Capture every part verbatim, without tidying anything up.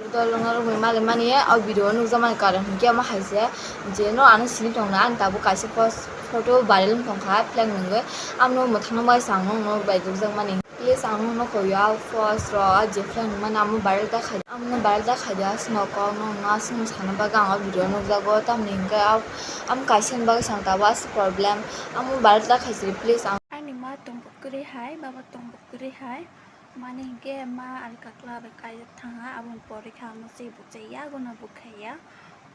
Tolong norok bai mali mani o video o nukjakmani karon hinkhe omo hai se je no ano sini tongna ani tabuk kaisa post photo viral wng tongkha flag nungwi amno mwthangno bai changno no bai dukjakmani. Please ang nokno koi o post rok je flag nungmani amo viral da khai amo viral da khai da aswk no kok no aswk no sana bagwi ang o video o nukjago tamni hinkhe am kaisa ni bagwi chang tabuk aswk problem amo viral da khai siri please ang. Ani ma tongbo kwrwi hai, baba tongbo kwrwi hai. Mani hinkhe ma alkakla bai kaijak thangha, aboni pore khe amo se buchai ya, gono bukhai ya.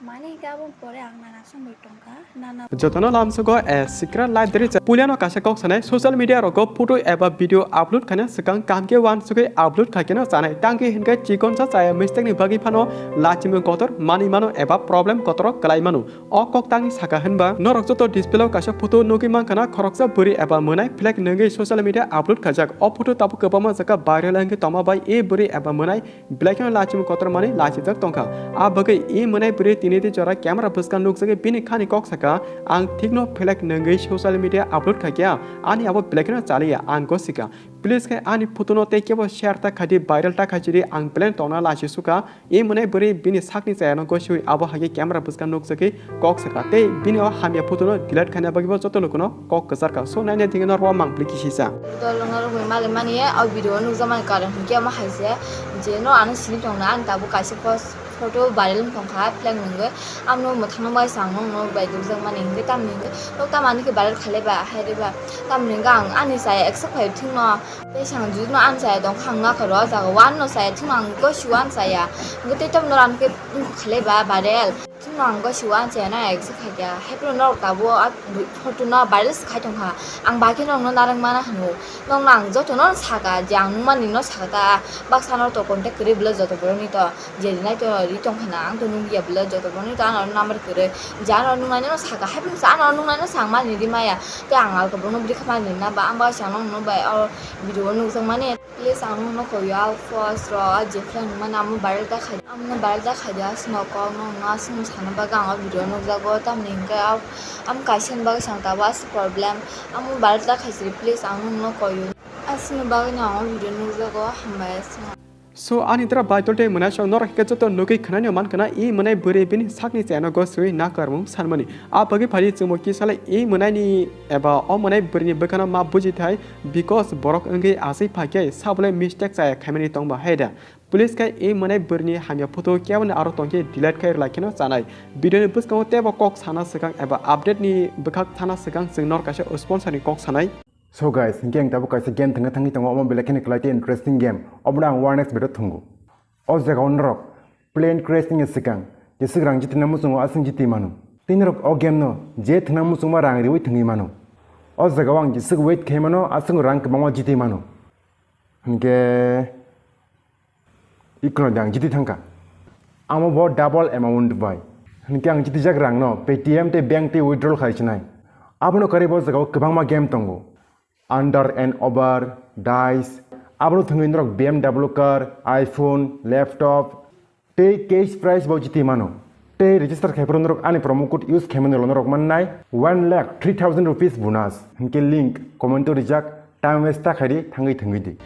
Mani hinkhe aboni pore ang nana songwi tongkha, nana. Jotono lamsogo a secret life diri cha. Puilano kaisa kok sanai, social media rogo photo eba video upload khaina swkang kaham khe uansugwi upload khaikeno chanai. Tangkhe hinkhe chikonsa chaya mistake ni bagwi phano lachimung kotor manwi mano eba problem kotoro kwlai mano. O kok tangni saka hinba norok joto display o kaisa photo nugwi mankha na khoroksa bwrwi eba mwnai flag nungwi social media upload khaijak. O photo tabuk kwbangma jaga viral wngwi tongma bai e bwrwi eba mwnai belai kheno lachimung kotor manwi lachijak tongkha. A bagwi e mwnai bwrwi tini di jora camera bwskang nukjagwi bini khani kok saka, "Ang thikno flag nungwi social media upload khaikha, ani abo belai kheno chaliya, ang gosikha. Please khe ani photo no tei kebo share ta khaidi, viral ta khaisidi, ang belai tongna lachi sukha." E mwnai bwrwi bini sakni chayano gosiwi abo hai khe camera bwskang nukjagwi kok saka tei bini o hamya photo no delete khaina bagwi bo joto lukuno kok kwcharkha. So naina thikhe norok o mang bwlwi kisisa. Tolong norok bai mali mani o video o nukjakmani karon hinkhe omo hai se je no ano sini tongna ani tabuk kaisa post photo viral wng tongkha flag nungwi amno mwthangno bai chang nokno bai dukjakmani hinkhe tamni hinkhe nok tamani khe viral khalai ba hai riba tamni hinkhe ang ani chaya accept khai thwngno. Tei sang judi no ang chaya tong kha ang nakha ro jaga o ano chaya thwng ang go siwa ang chaya. Hwnkhe tei tamo norok ang khe wngkha khalai ba barel. Thwng no ang go siwa ang chaya na exit khaikha. Haiphano norok tabuk a photo no barel se khai tong kha. Ang bai khe norok no narwk mana hwno. Nokno ang joto no saka je ang nukmani no saka ta. Baksa no to contact kwrwi bwlai joto borok ni to. Je rinai to ri tong kha na ang to nukya bwlai joto borok ni to ano number kwrwi. Je ano nuknai no saka haiphano sa ano nuknai no sang mani ri maya. Tei ang alka borok no bwrwi kha mani na ba ang baksa no nukbai o video o nukjakmani. Please ang nokno koi o post rok je flag nungmani amo viral da khai amo viral da khai da aswk no kok no aswk no sana bagwi ang o video o nukjago tamni hinkhe amo kaisa ni bagwi chang tabuk aswk problem amo viral da khai siri please ang nokno koi o aswk ni bagwi no ang o video nukjago hambai aswk no. So ani dra bai tol tei mwnai sok norok hinkhe joto nugwi khwnani man khwna e mwnai bwrwi bini sakni chayano goswi nakarmung sanmani. A bagwi phari chwngbo kisa le e mwnaini eba o mwnai bwrwini bwkhano ma buji thai, because borok wngwi aswi phai khe sabole mistake chaya khaimani tongba hai da. Police khai e mwnai bwrwini hamya photo keboni aro tongkhe delete khai rwlai kheno chanai. Video ni bwskango teibo kok sana swkang eba update ni bwkhak sana swkang chwng nor kaisa sponsor ni kok sanai. So guys, hinkhe ang tabuk kaisa game thwngna thangwi tongo, omo belai kheno kwlai tei interesting game. Omono ang warnings video thwngo. O jaga o norok plane crash wngya swkang jeswk rang jitwina muchungo aswk jitwi mano. Tei norok o game no je thwngna muchungma rang riwi thwngwi mano. O jaga o ang jeswk wait khai mano aswk rang kwbangma jitwi mano. Hinkhe ikno de ang jitwi thangkha. Amo bo double amount bai. Hinkhe ang jitijak rang no Paytm tei bank tei withdrawal khai sinai. Abono karwi bo jaga o kwbangma game tongo. Under and over, dice, abono thwngwi norok B M W car, iPhone, laptop, tei cash prize bo jitwi mano. Tei register khai phuru norok ani promo code use khaimani ulo norok mannai one lakh three thousand rupees bonus. Hinkhe link comment o rijak, time waste ta khaidi, thangwi thwngwi di.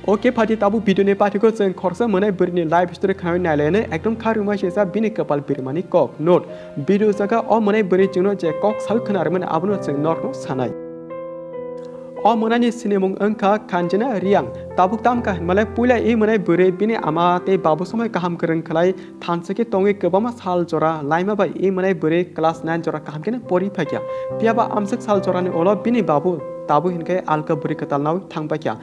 Okay, phati tabuk video ni pathiko chwng khoroksa mwnai bwrwini life story khnawi nailainai ekdom kharwi ma sesa bini kwpal birmani kok. Note, video jaga o mwnai bwrwi chwngno je kok sawi khna rwmani abono chwng norokno sanai. O mwnaini sinimung wngkha Kanjana Reang. Tabuk tamkha hinmale puila e mwnai bwrwi bini ama tei babu somoi kaham kwrwng khlai thansa khe tongwi kwbangma sal jora laima bai e mwnai bwrwi class nine jora kaham kheno pori phaikha. Phiyaba amswk sal jorani ulo bini babu tabuk hinkhe alka bwrwi kwtal nawi thangpaikha.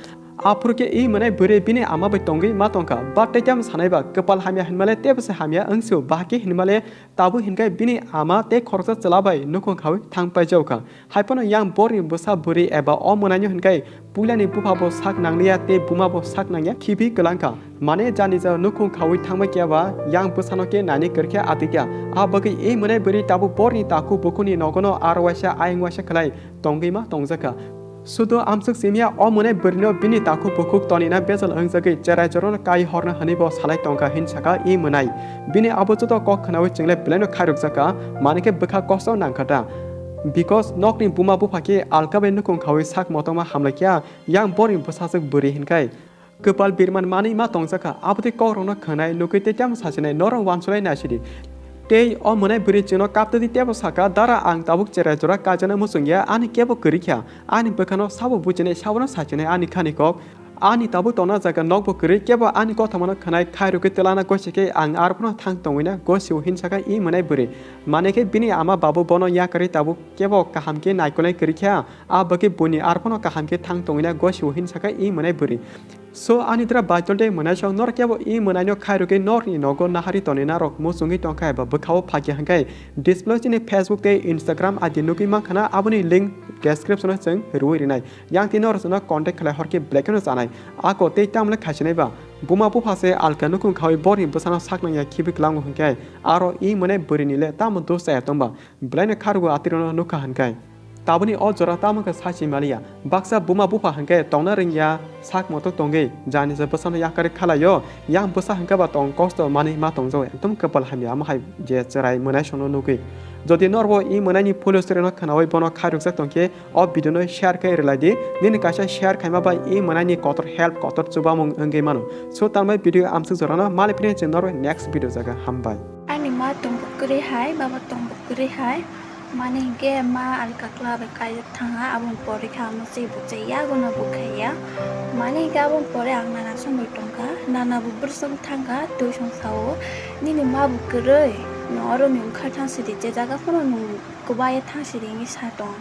Aphuru khe e mwnai bwrwi bini ama bai tongwi ma tongkha. But tei tamo sanaiba kwpal hamya hinmale teibo se hamya wngsu, bahai khe hinmale tabuk hinkhe bini ama tei khoroksa chwla bai nukhung khawi thang paijao kha. Haiphano yang borni bwsa bwrwi eba o mwnaino hinkhe puilani bupha bo sak nangliya tei buma bo sak nangya khibi kwlangkha. Mane jani ja nukhung khawi thangbai khe ba yang bwsano khe naini kwrwikhe atwikya. A bagwi e mwnai bwrwi tabuk borni takhuk bukhukni nogono ar waisa ayang waisa khlai tongwi ma tongjakha. Sudo amswk simiya o mwnai bwrwino bini takhuk bukhuk tonina bejal wngjagwi cherai chorono kai horna hwnwi bo salai tongkha hin saka e mwnai. Bini abo joto kok khnawi chwngle belaino khairokjakha, manikhe bwkha kosto nangkha ta. Because nokni buma bupha khe alka bai nukhung khawi sak motoma hamlaikha, yang borni bwsajwk bwrwi hinkhai. Kwpal birman manwi ma tongjakha, abotwi kokrokno khwnai nukwi tei tamo sachinai norok uansuklai naisidi. Tei o mwnai bwrwi chwngno kaptwdi teibo sakha, "Dara, ang tabuk cherai jora kaijana muchungya, ani kebo kwrwi kha, ani bwkhano sabo bujinai, sabono sachinai ani khani kok. Ani tabuk tongna jaga nokbo kwrwi, kebo ani kothomano khwnai khairokgwi twlana gosi khe ang arphano thang tongwina gosio," hin sakha i mwnai bwrwi. Mane khe bini ama babu bono yakarwi tabuk kebo kaham khe naikolnai kwrwi kha, a bagwi buini arphano kaham khe thang tongwina gosio hin sakha i mwnai bwrwi. So ani dra baitol tei mwnaisong norok kebo i mwnaino khairokgwi norokni nogo nahari tonwi narok muchungwi tongkha eba bwkhao phakya hwnkhe display chini Facebook tei Instagram I D nukwi mankha na, aboni link description o chwng rwui rinai. Yang tei norok chwngno contact khlai horkhe black no chanai. Ako tei tamle khaisinai ba. Buma bupha se alka nukhung khawi borni bwsano saknangya khibi kwlango hwnkhe aro i mwnai bwrwini le tamo dos chaya tongba. Belaino kharugo atirokno nukha hwnkhe. Taboni o jora tamo khe sachi maliya. Baksa buma bupha hwnkhe tongna rwngya sak motok tongwi jani se bwsano yakarwi khalaio. Yang bwsa hwnkhe ba tong kosto manwi ma tongjago. Ekdom kwpal hamya amo hai je chwrai mwnaisongno nukwi. Jodi norbo i mwnaini full story no khwnawi bono khairokjak tongkhe o video no share khe rwlaidi. Nini kaisa share khaima bai i mwnaini kotor help kotor chubamung wngwi mano. So tanbai video amsuk jorano maliphini chwng norbai next video jaga hambai. Ani ma tongbo kwrwi hai, baba tongbo kwrwi hai. Mani hinkhe ma alka kla bai kaijak thangha, aboni pore khe ang no se bo chaya, yago no bo khaiya. Mani hinkhe aboni pore ang nana songwi tongkha, nana bo bwswk thangkha, twi song sao, "Nini ma bo kwrwi, nwng oro ni wngkha thang sidi, je jaga phano nwng kwbaiya thang sidi," hinwi sa tong.